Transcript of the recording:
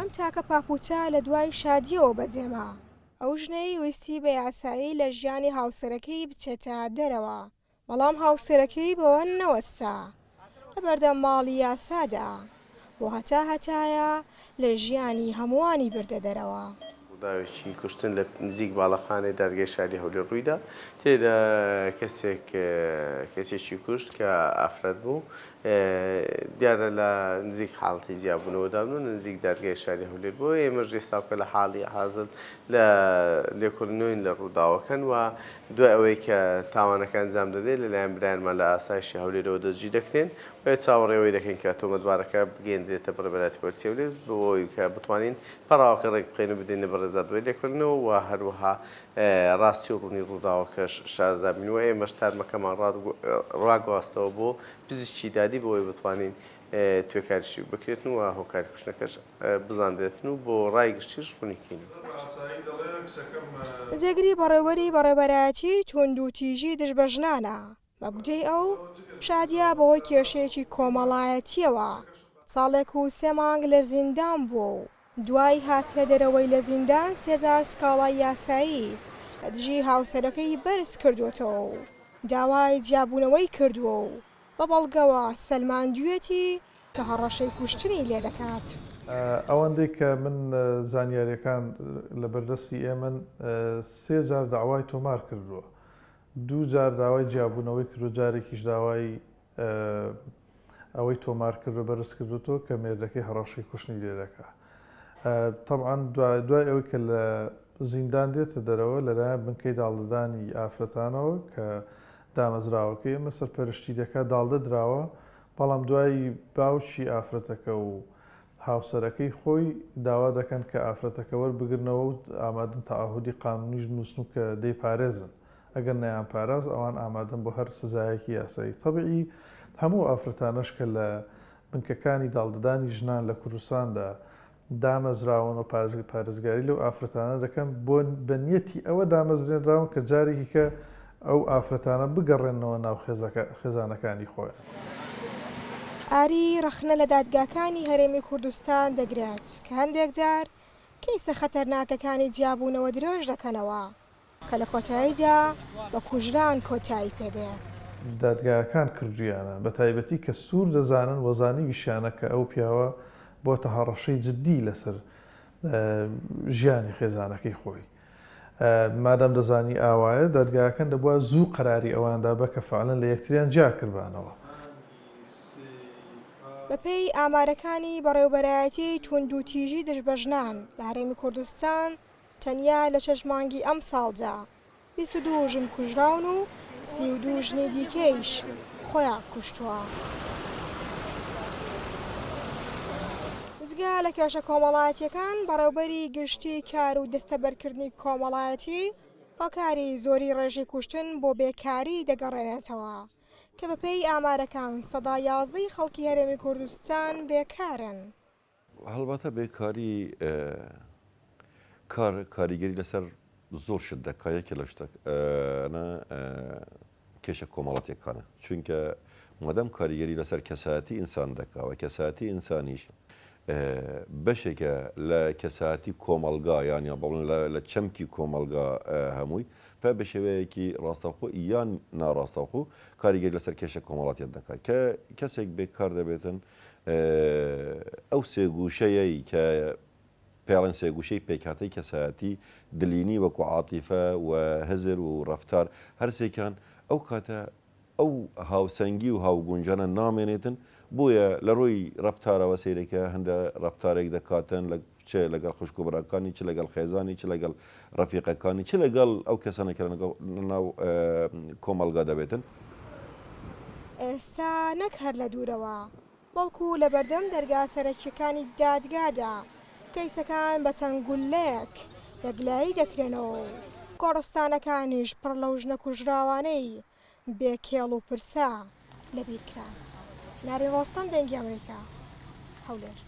ئەم تاکە پاپوچە لە دوای شادییەوە بەجێما، ئەو ژنەی ویستی بە یاسایی لە ژیانی هاوسەرەکەی بچێتە دەرەوە، بەڵام هاوسەرەکەی بەوە نەوەستا، لەبەردەم ماڵی یاسادا بۆ هەتا هەتایە لە ژیانی هەمووانی بردە دەرەوە. ڕووداوێکی کوشتن لە نزیک باڵەخانەی دادگای شاری هەولێر ڕوویدا، تێیدا کەسێک کەسێکی کوشت کە ئافرەت بوو، دیارە لە نزیک حاڵەتی جیابوونەوەدا بوون لە نزیک دادگای شاری هەولێر بووە، ئێمەش ئێستاکە لە حاڵی حازر لە لێکۆڵینەوەین لە ڕووداوەکەن و دوای ئەوەی کە تاوانەکە ئەنجام دەدرێت لەلایەن برایانمان لە ئاسایشی هەولێرەوە دەستگیر دەکرێن و چاوەڕێی ئەوەی دەکەین کە تۆمەتبارەکە بگەیەندرێتە بەڕێوەبەرایەتی پۆلیسی هەولێر بۆ ئەوەی کە بتوانین پەڕاوەکە ڕێکبخەین و بدەینە بەڕێز دادوەری لێکۆڵینەوە و هەروەها ڕاستی و ڕوونی ڕووداوەکەش شارەزا بین و ئێمەش تارمەکەمان ڕاگواستەوە بۆ پزیشکی دادی بۆ ئەوەی بتوانین توێکاریی بکرێتن و هۆکاری کوشتنەکەش بزاندرێتن و بۆ ڕای گشتیش ڕوونی کەینەوە. جێگری بەڕێوەبەری بەڕێوەبەرایەتیی توندوتیژی دژ بە ژنانە، بە گوتەی ئەو، شادیە بەهۆی کێشەیەکی کۆمەڵایەتییەوە ساڵێک و سێ مانگ لە زیندان بووە و دوای هاتنە دەرەوەی لە زیندان سێ جار سکاڵای یاسایی لە دژی هاوسەرەکەی بەرز کردووەتەوە و داوای جیابوونەوەی کردووە و بە بەڵگەوە سەلماندوویەتی کە هەڕەشەی کوشتنی لێدەکات. ئەوەندەی کە من زانیاریەکان لەبەردەستی ئێمەن سێ جار دەعوای تۆمار کردووە دوو جار داوای جیابوونەوەی کردو جارێکیش داوای ئەوەی تۆمار کردو بەرز کردوتەوە کە مێردەکەی هەڕەشەی کوشتنی لێ دەکا تەبعەن دوای ئەوەی کە لە زیندان دێتە دەرەوە لەلایەن بنکەی داڵدەدانی ئافرەتانەوە کە دامەزراوەکەی ئێمە سەرپەرشتی دەکات داڵدە دراوە بەڵام دوای باوکی ئافرەتەکە و هاوسەرەکەی خۆی داوا دەکەن کە ئافرەتەکە وەربگرنەوە و ئامادەن تەعەهودی قانونیش بنووسن و کە دەیپارێزن ئەگەر نەیانپاراست ئەوان ئامادەن بۆ هەر سزایەکی یاسایی. تەبعی هەموو ئافرەتانەش کە لە بنکەکانی داڵدەدانی ژنان لە کوردستاندا دامەزراون و پارێزگاری لەو ئافرەتانە دەکەن بۆ بە نیەتی ئەوە دامەزرێنراون کە جارێکی کە ئەو ئافرەتانە بگەڕێننەوە ناو خێزانەکانی خۆیان. ئاری ڕەخنە لە دادگاکانی هەرێمی کوردستان دەگرێت کە هەندێک جار کەیسە خەتەرناکەکانی جیابوونەوە درێژ دەکەنەوە کە لە کۆتاییدا بە کوژران کۆتایی پێدێ. دادگاکان کردویانە، بەتایبەتی کە سوور دەزانن و زانیویشیانە کە ئەو پیاوە بۆتە هەڕەشەی جدی لەسەر ژیانی خێزانەکەی خۆی. مادام دەزانی ئاوایە، دادگاکان دەبوا زوو قەراری ئەوان دابا کە فعلەن لە یەکتریان جیا کردبانەوە. بەپێی ئامارەکانی بەڕێوبەرایەتیی توندوتیژی دژ بە ژنان لە هەرێمی کوردستان، تەنیا لە شەش مانگی ئەمساڵدا 22 ژن کوژراون و 32 ژنی دیکەیش خۆیان کوشتووە. جگە لە کێشە کۆمەڵایەتییەکان، بەڕێوبەری گشتیی کار و دەستەبەرکردنی کۆمەڵایەتی هۆکاری زۆری ڕێژەی کوشتن بۆ بێکاری دەگەڕێنێتەوە، کە بەپێی ئامارەکان 11% ی خەڵکی هەرێمی کوردستان بێکارن. هەڵبەتە بێکاری کار کاریگەری لەسەر زۆر شت دەکا یەکێ لە شتەکانە کێشە کۆمەڵاتیەکانە چونکە مادەم کاریگەری لەسەر کەسایەتی ئینسان دەکا و کەسایەتی ئینسانیش بەشێکە لە کەسایەتی کۆمەڵگا یان یا بڵێن لە چەمکی کۆمەڵگا هەمووی فە بە شێوەیەکی ڕاستەوخۆ یان ناڕاستەوخۆ کاریگەری لەسەر کێشە کۆمەڵاتیەت دەکات کە کەسێک بێکار دەبێتن ئەو سێگوشەیەی کە پێڵێن سێگوشەی پێکهاتەی کەسایەتی دلینی وەکو عاتیفە و هزر و ڕەفتار هەرسێکیان ئەو کاتە ئەو هاوسەنگی و هاوگونجانە نامێنێتن بۆیە لە ڕووی ڕەفتارەوە سەیرێکە هەندە ڕەفتارێک دەکاتن لە چ لەگەڵ خوشک و براکانی چ لەگەڵ خێزانی چ لەگەڵ ڕەفیقەکانی چ لەگەڵ ئەو کەسانە کە لە ناو کۆمەڵگا دەبێتن. ئێستا نەک هەر لە دوورەوە، بەڵکو لەبەردەم دەرگا سەرەکییەکانی دادگادا کەیسەکان بە چەند گوللەیەک یەکلایی دەکرێنەوە و گۆڕستانەکانیش پڕ لەو ژنە کوژراوانەی بێ کێڵ و پرسە لەبیرکران. نارین ڕۆستەم، دەنگی ئەمریکا، هەولێر.